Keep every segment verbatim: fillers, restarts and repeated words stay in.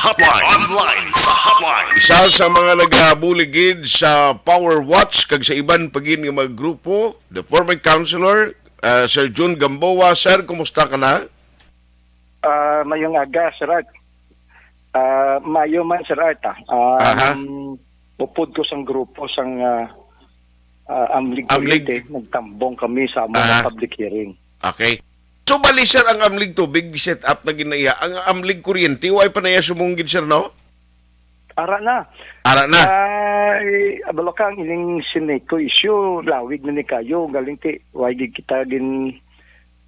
Hotline. Online. Hotline. Isa sa mga nagabuligid sa Power Watch kag sa iban pa gid nga mga grupo, the former councilor, ah, Sir Jun Gamboa. Sir, kumusta ka na? Ah, mayong aga, Sir Art. Ah, mayo man, Sir Art, ah. Aha. Um, upod ko sang grupo sang, ah, ah, Amlig Amlig. Kuryente, nagtambong kami sa among Aha. public hearing. Okay. So, bali, sir, ang Amlig Tubig, set up na ginaiya. Ang Amlig Kuryente, wala pa na iya sumunggid, sir, no? Ara na. Ara na. Ay, abalo ka, ang ining Sineco issue, lawig na ni kayo. Galing ti, why gid kita gin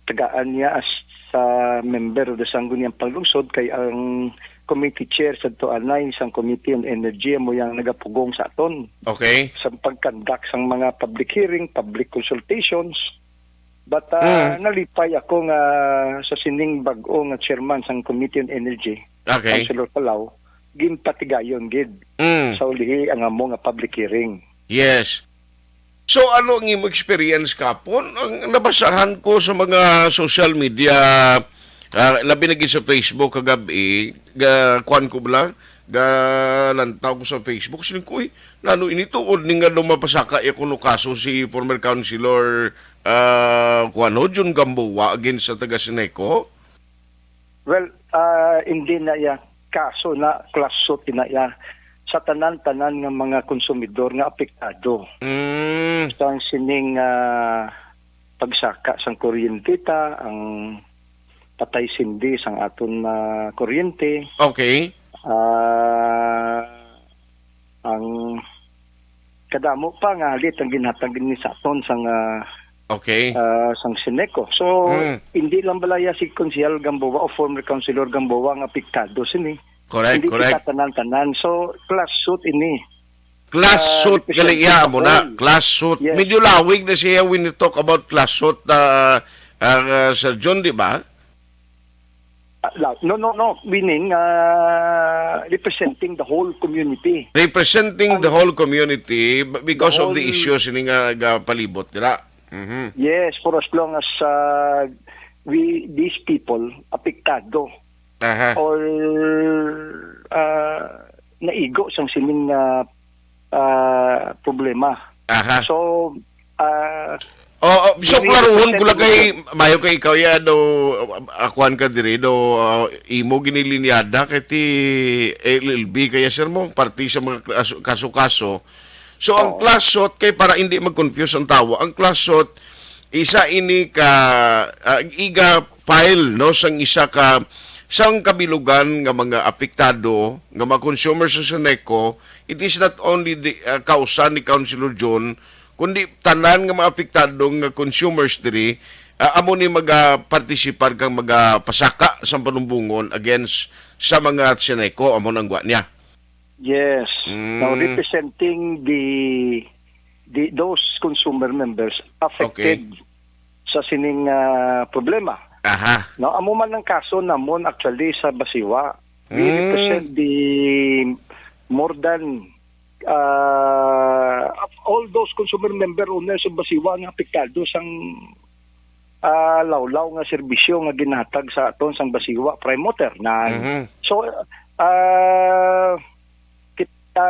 tagaan niya as sa member of the Sangguniang Panlungsod kay ang committee chair sa to anay sang Committee on Energy amo yang nagapugong sa aton Okay. sa pag-conduct sang mga public hearing, public consultations. But, ah, Mm. nalipay ako nga sa sining bag-o nga chairman sang Committee on Energy, Okay. Councilor Palau, ginpatigayon gid Mm. sa ulihi ang amo nga public hearing. Yes. So, ano ang imo experience kapon? Ang nabasahan ko sa mga social media, ah, labi na gid sa Facebook kagabi, ga, kuwan ko bala, ga lantaw ko sa Facebook, siling ko, "Uy, nano ini tuod ni nga daw mapasaka ya kuno kaso si former councilor, ah, kuwan ho, Jun Gamboa against sa taga Sineco?" Well, ah, hindi na iya kaso na, class suit na iya sa tanan-tanan nga mga konsumidor nga apektado Mm. sang sining, ah, pagsaka sang kuryente ta, ang patay sindi sang aton, ah, kuryente. Okay. Ah, ang kadamo pa nga halit ang ginhatag ni sa aton sang, ah, Okay. ah, sang Sineco. So, Mm. hindi lang balaya si Konsehal Gamboa o former Councilor Gamboa ang apektado sini. Correct, Hindi correct. kita tanan-tanan. So, class suit ini. Class Ah, suit, represent gali iya the mo na. whole. Class suit. Yes. Medyo lawig na siya when you talk about class suit, ah, ah, Sir John, di ba? Ah, la-, no, no, no. Meaning, ah, representing the whole community. Representing Ang the whole community b-, because The of the whole issues ini nga nagapalibot dira. Mhm. Yes, for as long as, ah, we, these people, apektado Aha. or, ah, naigo sang sining, ah, ah, problema. Aha. So, ah, Oh, oh, so, dili klaruhon ko lang kay, represent mayo kay ikaw ya daw, ah, kuwan ka diri, daw, ah, imo ginilinyada kay ti L L B, kaya, sir, mo, parte sa mga kaso-, kaso-kaso. So, ang Oo. class suit, kay para hindi mag-confuse ang tawo, ang class suit, isa ini ka, ah, iga file, no, sang isa ka, sang kabilugan nga mga apektado, nga mga consumers sa Sineco, it is not only the, ah, kausa ni Councilor John, kundi tanan nga mga apektado nga consumers diri, ah, amo ni magapartisipar kang magapasaka sang panumbongon against sa mga Sineco, amo nang gwa niya. Yes. Mm. Now, representing the, the, those consumer members affected Okay. sa sining, ah, problema. Aha. No, amo man ang kaso namon actually sa Basiwa. We Mm. represent the more than, ah, of all those consumer member owners of Basiwa nga apektado sang, ah, lawlaw nga serbisyo nga ginhatag sa aton sang Basiwa Prime Water. Na, Mhm. so, ah, kita,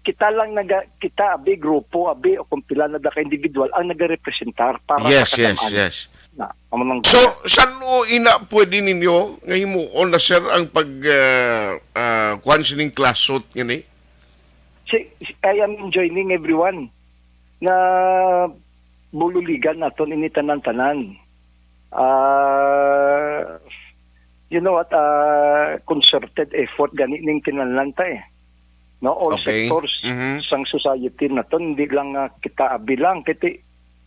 kita lang naga-, kita abi grupo, abi o kung pila na da ka individual ang nagarepresentar para Yes, sa yes, kadam-an. yes. Na, amo nang So, san-o ina pwede ninyo nga himuon na, sir, ang pag, ah, ah, kuwan sining class suit ngani? Si, si, I am enjoining everyone nga bululigan naton ini tanan-tanan. Ah, you know what, ah, concerted effort gani ning kinahanglan ta, eh. No, all Okay. sectors Mhm. sang society naton, hindi lang nga kita abi lang, kay ti-,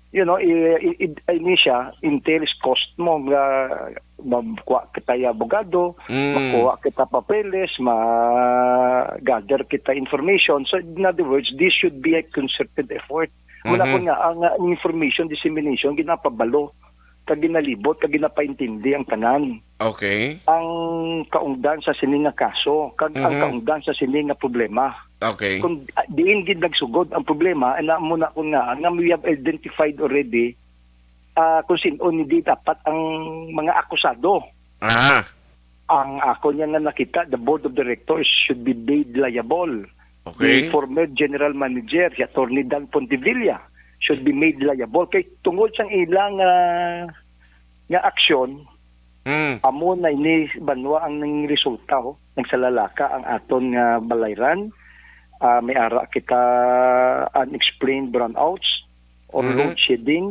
you know, i-, i-, i-, ini siya entails cost mo nga magkuha kita ya abogado, Mm. magkuha kita papeles, ma-gather kita information. So, in other words, this should be a concerted effort. Muna Mhm. ko nga, ang, uh, information dissemination, ginapabalo, kag ginalibot, kag ginapaintindi ang tanan. Okay. Ang kaungdan sa sini nga kaso, kag ang Mhm. kaungdan sa sini nga problema. Okay. Kung, ah, diin gid nagsugod ang problema, na muna ko nga, nga we have identified already, ah, kung sin-o ni di dapat ang mga akusado. Ah. Ang ako niya nga nakita, the board of directors should be made liable. Okay. The former general manager, si Attorney Dan Pontevilla, should be made liable. Kay tungod sang ilang, ah, nga aksyon, Mm. amo na ini banwa ang nang resulta, oh. Nagsalalaka ang aton nga balayran. Ah, may ara kita unexplained brownouts or Mhm. load shedding.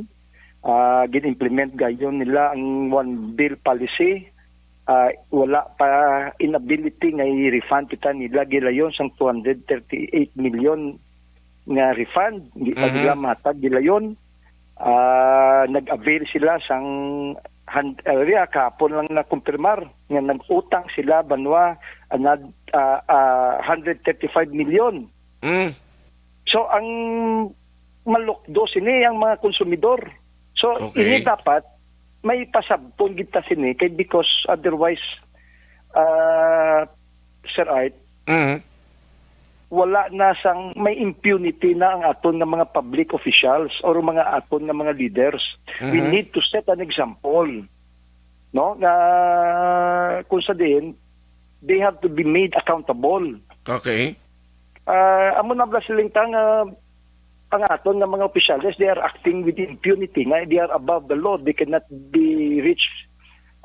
Ah, gin-implement gayon nila ang one bill policy. Ah, wala pa inability nga i-refund kita nila gilayon sang two hundred thirty-eight million nga refund. Di pa Mhm. nila mahatag gilayon. Ah, nag-avail sila sang han-, ah, ria, kahapon lang nakumpirmar nga nag-utang sila banwa, anad-, ah, ah, hundred thirty-five million. Mm. So, ang malukdo sini ang mga konsumidor. So, Okay. ini dapat may pasabton gid ta sini kay because otherwise, ah, Sir Art, Mm. wala na sang may impunity na ang aton nga mga public officials or mga aton nga mga leaders. We Mhm. need to set an example, no? Nga kung sa diin, they have to be made accountable. Okay. Ah, amo na bala siling ta nga ang aton nga mga opisyales, they are acting with impunity, nga they are above the law, they cannot be reached,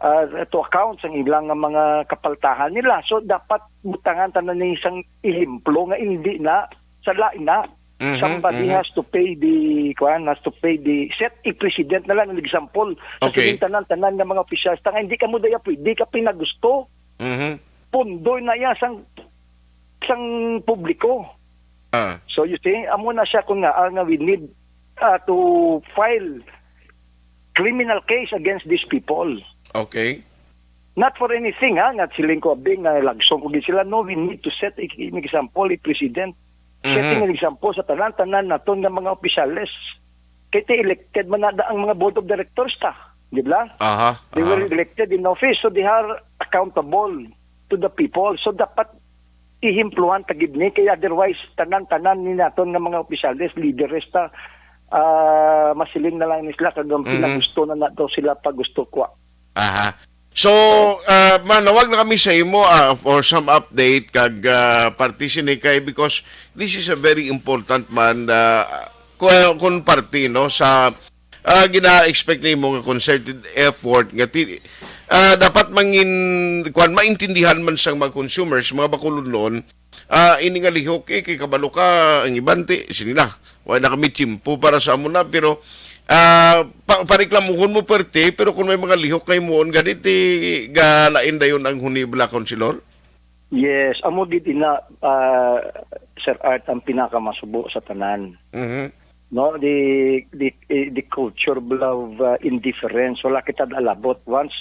ah, to account sang ilang nga mga kapaltahan nila. So, dapat butangan tanan ni isang ehemplo nga hindi na, sala na. Mhm, Somebody mhm. has to pay the, kuan, has to pay the, set a precedent na lang, an example. Sa Okay. sining tanan-tanan nga mga opisyales, ta nga hindi ka mo daya pwede ka pinagusto. Mhm. Pundo na iya sang, sang publiko. Ah. So, you see, amo na siya kung nga, ah, nga we need, ah, to file criminal case against these people. Okay. Not for anything, ha, nga siling ko, abi, nga lagsong ko gid sila. No, we need to set a, an example, a precedent. Setting Mhm. an example sa tanan-tanan naton nga mga opisyales. Kay ti elected man na ang mga board of directors ta, di ba? Aha, They were aha. elected in office, so they are accountable to the people. So, dapat ihempluhan ta gid ni, kay otherwise, tanan-tanan ni naton nga mga opisyales, lideres ta, ah, masiling na lang ni sila kag ang Mhm. pinagusto na nato sila pag gusto kwa. Aha. So, ah, manawag na kami sa imo, ah, for some update kag, ah, parte sini kay, because this is a very important man, ah, ku-, kun parte, no, sa, ah, gina-expect nimo nga concerted effort nga ti-, ah, dapat mangin-, kuwan, maintindihan man sang mga consumers, mga bakulon, ah, ini nga lihok, eh, kay kabalo ka, ang iban ti, sige na, wala na kami tiyempo para sa amo na, pero, ah, pa-, pareklamuhon mo, perte, pero kung may mga lihok kay muon gani, ti, galain dayon ang huni bala, Konsilor? Yes, amo gid ina, ah, Sir Art, ang pinakamasubo sa tanan. Mhm. No, the, the, eh, the culture of, uh, indifference. Wala kita naalabot once.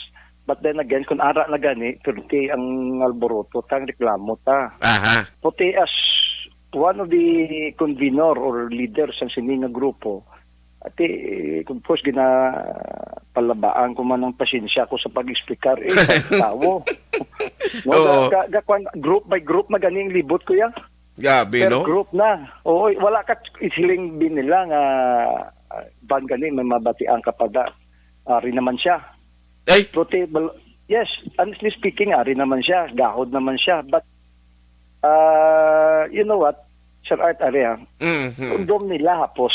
But then again, kung ara na gani, pirti ang alboroto, tang reklamo ta. Aha. Puti as one of the convenor or leader sa sini nga grupo, ati, of course, ginapalabaan ko man ang pasensya ko sa pag-explicar, eh, sa tawo. No, Oo. ga, ga, ga, kwan, group by group na gani ang libot ko ya. Grabe, Per no? group na. Oo, wala ka siling din nila nga, ah, ban gani may mabatian ka pa da. Ari naman siya. Ay! Puti, bal-, yes, honestly speaking, ari naman siya, gahod naman siya. But, ah, you know what, Sir Art, ari, ah, Mhm. kondom nila hapos.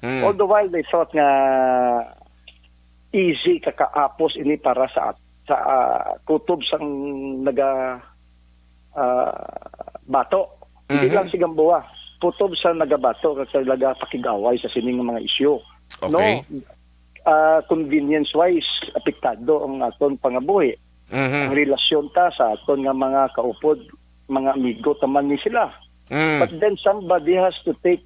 Hmm. All the while, they thought nga easy kakaapos ini para sa at-, sa, ah, kutob sang naga, ah, bato. Hindi Mhm. lang si Gamboa. Kutob sa nagabato kag sa nagapakig-away sa sining mga isyu. Okay. No? Ah, convenience-wise, apektado ang aton pangabuhi. Mhm. Ang relasyon ta sa aton nga mga kaupod, mga amigo ta man ni sila. Mm. But then somebody has to take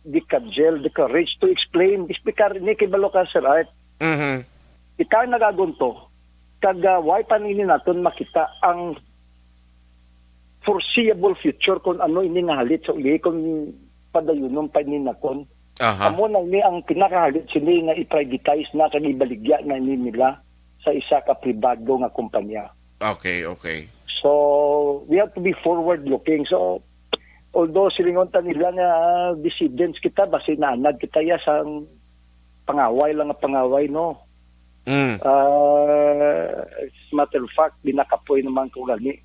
the cudgel, the courage to explain. Explicar ni kay balo ka, Sir Art. Mhm. Kita ang nagagunto. Kag, ah, why pa nini naton makita ang foreseeable future kung ano ini nga halit sa uli, kung padayunon pa ini naton? Aha. Amo na ini ang pinakahalit sini nga i-privatize na kag ibaligya na ini nila sa isa ka pribado nga kumpanya. Okay, okay. So, we have to be forward-looking. So, although silingon ta nila nga, ah, dissidents kita, basi naanad kita ya sa pangaway lang nga pangaway, no? Mm. Ah, as a matter of fact, binakapoy naman ko gani.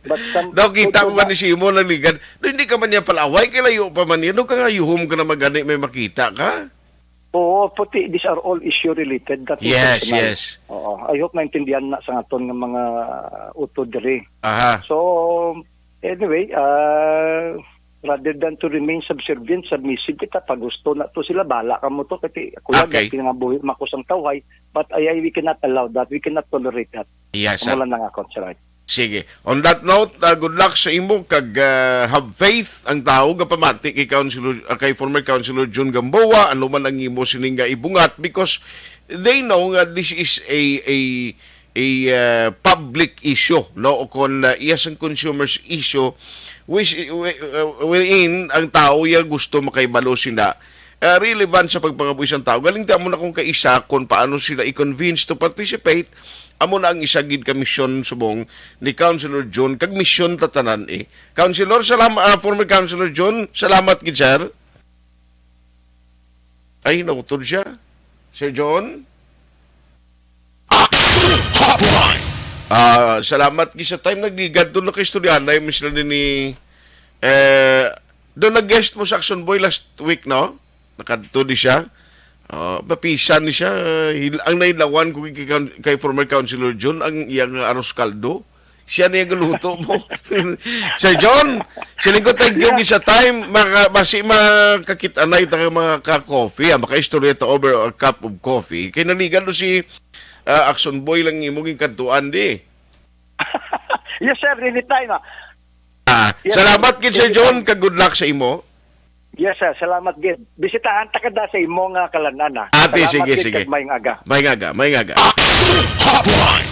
But some, Daw kita ko gani si imo nagligad. Daw hindi ka man niya palaaway, kay layo pa man niya. Daw ka nga yuhom ka na magani may makita ka? Oo, puti, these are all issue related, nothing Yes, personal. yes. Oo. I hope naintindihan na sa aton nga mga utod diri. Aha. So, anyway, ah, rather than to remain subservient, submissive kita, pag gusto na to sila, bala ka mo to, kasi ako lang, Okay. pinangabuhi, makusang tawhay, but ay, ay, we cannot allow that, we cannot tolerate that. Yes, sir. Amo lang ang akon, sir. Sige. On that note, uh, good luck sa imo kag, uh, have faith ang tao nga pamati kay Councilor, uh, kay former Councilor Jun Gamboa, ano man ang imo sining nga ibungat, because they know nga this is a a a uh, public issue, no, o kon uh, iya sang consumers issue, which uh, wherein ang tao ya gusto makaibalo sina uh, relevant sa pagpangabuhi sang tao. Galing ta mo na kung kaisa kung paano sila i-convince to participate. Amo na ang isa gid ka misyon subong ni Councilor John, kag misyon ta tanan eh. Councilor, salam uh, former Councilor John, salamat gid, sir. Ay, nautod siya. Sir John? Action Hotline! Ah, salamat gid sa time nagligad to na kay istoryahanay misla ni eh do nag-guest mo sa Action Boy last week, no? Nakadto di siya. Ah, mapisan ni siya. Hil- ang nailawan ko kay, kay, kay former Councilor John ang iyang arroz caldo. Siya na yung luto mo. Sir John, siling ko thank you Yeah. gid sa time. Maka, basi makakit-anay ta ka mga ka-coffee, ah, makaistorya ta over a cup of coffee. Kay naligan do si ah, Action Boy lang imo ginkadtuan di. Yes, sir. Anytime, ah. Ah, Yes, salamat sir. gid, Sir John, Anytime. kag good luck sa imo. Yes, sir. Salamat gid. Bisitahan ta ka da sa imo nga kalanan, ah. Ate, Salamat sige, gid sige. kag maayong aga. Maayong aga, maayong aga. Action Hotline.